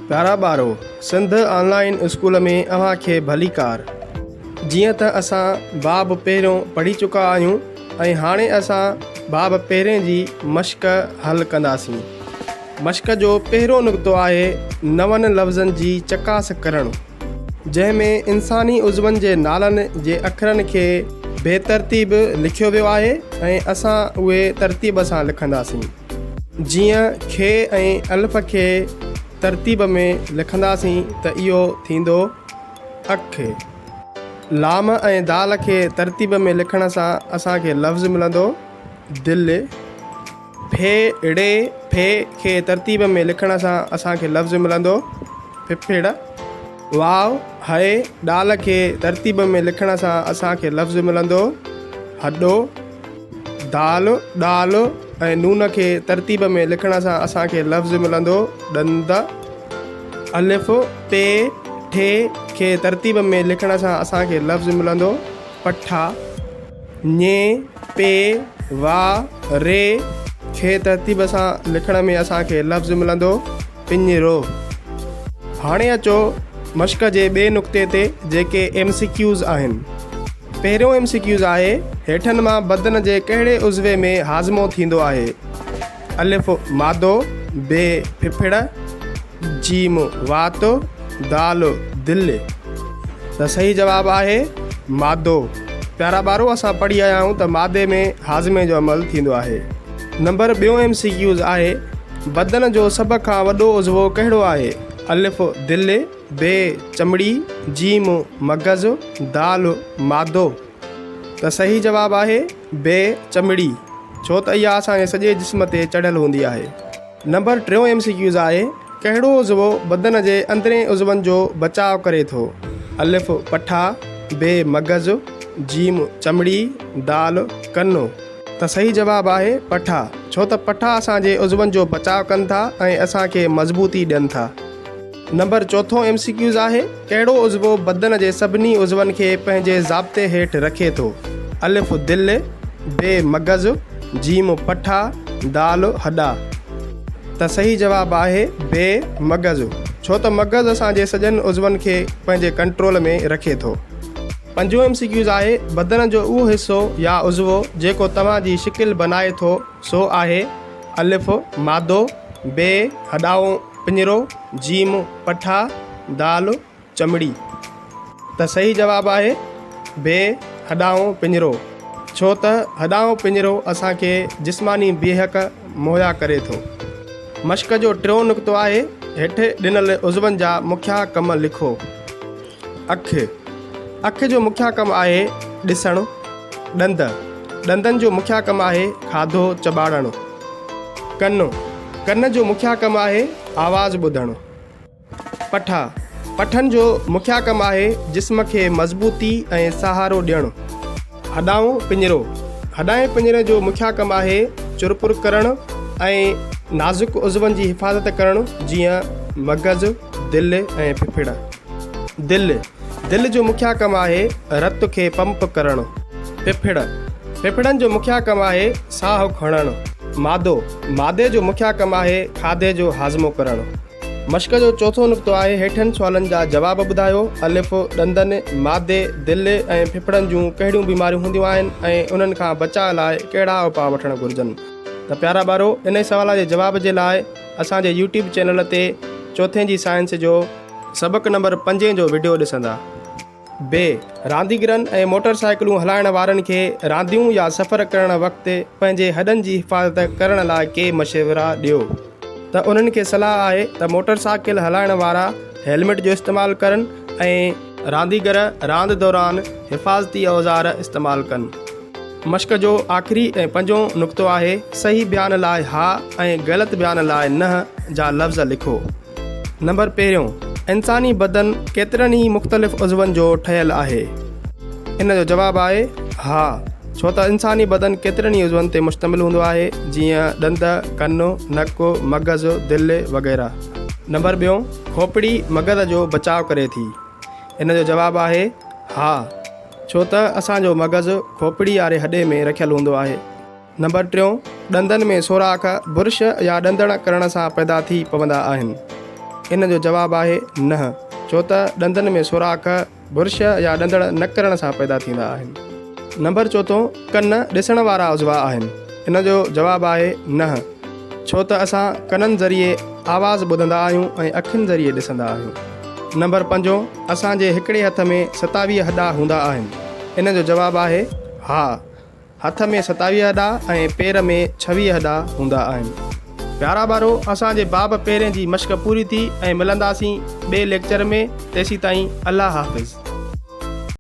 پيارا ٻارو، سنڌ آن line school ۾ اوهان کي ڀليڪار. جيئن ته اسان باب پهريون پڙهي چڪا آهيون ۽ هاڻي اسان باب پهرين جي مشق حل ڪنداسين. مشق جو پهريون نقطو آهي نون لفظن جي چڪاس ڪرڻ. جنهن ۾ انساني عضون جي نالن جي اکرن کي بي ترتيب لکيو ويو آهي ۽ اسان اهي ترتيب سان لکنداسين. جيئن کي ۽ الف کي ترتيب ۾ لکنداسين ته اهو ٿيندو اک. لام ۽ دال کي ترتيب ۾ لکڻ سان اسان کي لفظ ملندو دل. ڦي، ڙي، ڦي کي ترتيب ۾ لکڻ سان اسان کي لفظ ملندو ڦڦڙ. واو، هئي، ڏال کي ترتيب ۾ لکڻ سان اسان کي لفظ ملندو هڏو. دال، ڏال ۽ نون کي ترتيب ۾ لکڻ سان اسان کي لفظ ملندو ڏند. الف، پ، ٺ کي ترتيب ۾ لکڻ سان اسان کي لفظ ملندو پٺا. ڃ، پ، و، ر کي ترتيب سان لکڻ ۾ اسان کي لفظ ملندو پڃرو. هاڻي اچو مشق جي ٻئي نقطي تي جيڪي ايم سي ڪيوز آهن. پهريون ايم سي ڪيوز آهي، هيٺن مان بدن جي ڪهڙي عضوي ۾ هاضمو ٿيندو آهي؟ الف، معدو، ب، ڦڦڙ، ج، وات، د، دل. ته صحيح جواب آهي معدو. پيارا ٻارو اسان پڙهي آيا آهيون ته معدي ۾ هاضمي جو عمل ٿيندو آهي. نمبر ٻيون ايم سي ڪيوز آهي، بدن جو سڀ کان وڏو عضوو ڪهڙو آهي؟ الف، دل، ب، چمڙي، ج، مغز، د، مادو. ته صحيح جواب آهي ب، چمڙي، ڇو ته اها اسان جي سڄي جسم تي چڙهيل هوندي آهي. نمبر ٽيون ايم سي ڪيوز آهي، ڪهڙو عضوو بدن جي اندرين عضون جو بچاء ڪري ٿو؟ الف، پٺا، ب، مغز، ج، چمڙي، د، ڪن. ته صحيح جواب آهي پٺا، ڇو ته پٺا اسان جي عضون جو بچاء ڪن ٿا ۽ اسان کي مضبوطي ڏين ٿا. نمبر چوٿون ايم سي ڪيوز آهي، ڪهڙو عضوو بدن جي سڀني عضون کي پنهنجي ضابطي هيٺ رکي ٿو؟ الف، دل، ب، مغز، ج، پٺا، د، هڏا. ته صحيح جواب آهي ب، مغز، ڇو ته مغز اسان جي سڄن عضون کي پنهنجي ڪنٽرول ۾ رکي ٿو. پنجون ايم سي ڪيوز آهي، بدن جو اهو حصو يا عضوو جيڪو توهان جي شڪل بنائي ٿو سو آهي، الف، مادو، ب، هڏائون پڃرو، ج، پٺا، د، چمڙي. ته صحيح جواب آهي، ب، هڏائون پڃرو. ڇو ته هڏائون پڃرو اسان کي جسماني بيهڪ مهيا ڪري ٿو. مشق جو ٽيون نقطو آهي، هيٺ ڏنل عضون جا مکيه ڪم لکو. اک، اک جو مکيه ڪم آهي ڏسڻ. ڏند، ڏندن جو مکيه ڪم آهي کاڌو چٻاڙڻ. ڪن، ڪن جو مکيه ڪم آهي آواز ٻڌڻ. پٺا، پٺن جو مکيه ڪم آهي جسم کي مضبوطي ۽ سهارو ڏيڻ. هڏائون پڃرو، هڏائين پڃري جو مکيه ڪم آهي چرپر ڪرڻ ۽ نازڪ عضون جي حفاظت ڪرڻ جيئن مغز، دل ۽ ڦڦڙ. دل، دل جو مکيه ڪم آهي رت کي پمپ ڪرڻ. ڦڦڙ، ڦڦڙن جو مکيه ڪم آهي ساهه کڻڻ. معدو، معدي جو مکيه ڪم آهي کاڌي جو هاضمو ڪرڻ. مشق جو چوٿون نقطو آهي هيٺين سوالن جا جواب ٻڌايو، الف، ڏندن، معدي، دل ۽ ڦڦڙن جون ڪهڙيون بيماريون هونديون آهن ۽ انهن کان بچاء لاء ڪهڙا اپاء وٺڻ گهرجن؟ ته پيارا ٻارو انهي سوال جي جواب جي لاء اسان جي يوٽيوب چينل تي چوٿين جي سائنس جو سبق نمبر پنجين جو وڊيو ڏسندا. ب. رانديگرن ۽ موٽر سائيڪلون هلائڻ وارن کي رانديون يا سفر ڪرڻ وقت پنهنجي هڏن جي حفاظت ڪرڻ لاء ڪي مشورا ڏيو. ته انهن کي صلاح آهي ته موٽر سائيڪل هلائڻ وارا هيلمٽ جو استعمال ڪرن ۽. رانديگر راند دوران حفاظتي اوزار استعمال ڪن. مشق جو آخري ۽ پنجون نقطو آهي صحيح بيان لاء ها ۽ غلط بيان لاء نه جا لفظ لکو. نمبر پهريون، انساني بدن ڪيترن ئي مختلف عضون جو ٺهيل آهي؟ ان جو جواب آهي ها، ڇو ته انساني بدن ڪيترن ئي عضون تي مشتمل هوندو آهي، جيئن ڏند، ڪن، نڪ، مغز، دل وغيره. نمبر ٻيون، کوپڙي مغز جو بچاء ڪري ٿي. ان جو جواب آهي ها، ڇو ته اسان جو مغز کوپڙي واري هڏي ۾ رکيل هوندو آهي. نمبر ٽيون، ڏندن ۾ سوراخ برش يا ڏندڻ ڪرڻ سان پيدا ٿي پوندا آهن. ان جو جواب آهي نه، ڇو ته ڏندن ۾ سوراخ برش يا ڏندڻ نه ڪرڻ سان پيدا ٿيندا آهن. نمبر چوٿون، ڪن ڏسڻ وارا عضوا آهن. ان جو جواب آهي نه، ڇو ته اسان ڪنن ذريعي آواز ٻڌندا آهيون ۽ اکين ذريعي ڏسندا آهيون. نمبر پنجون، اسان جي هڪڙي هٿ ۾ 27 هڏا هوندا آهن. ان جو جواب آهي ها. هٿ ۾ 27 هڏا ۽ پير ۾ 26 هڏا هوندا آهن. پيارا ٻارو اسان جي باب پهرين جي مشق پوري ٿي ۽ ملنداسين ٻئي ليڪچر ۾ تيسيتائين الله حافظ.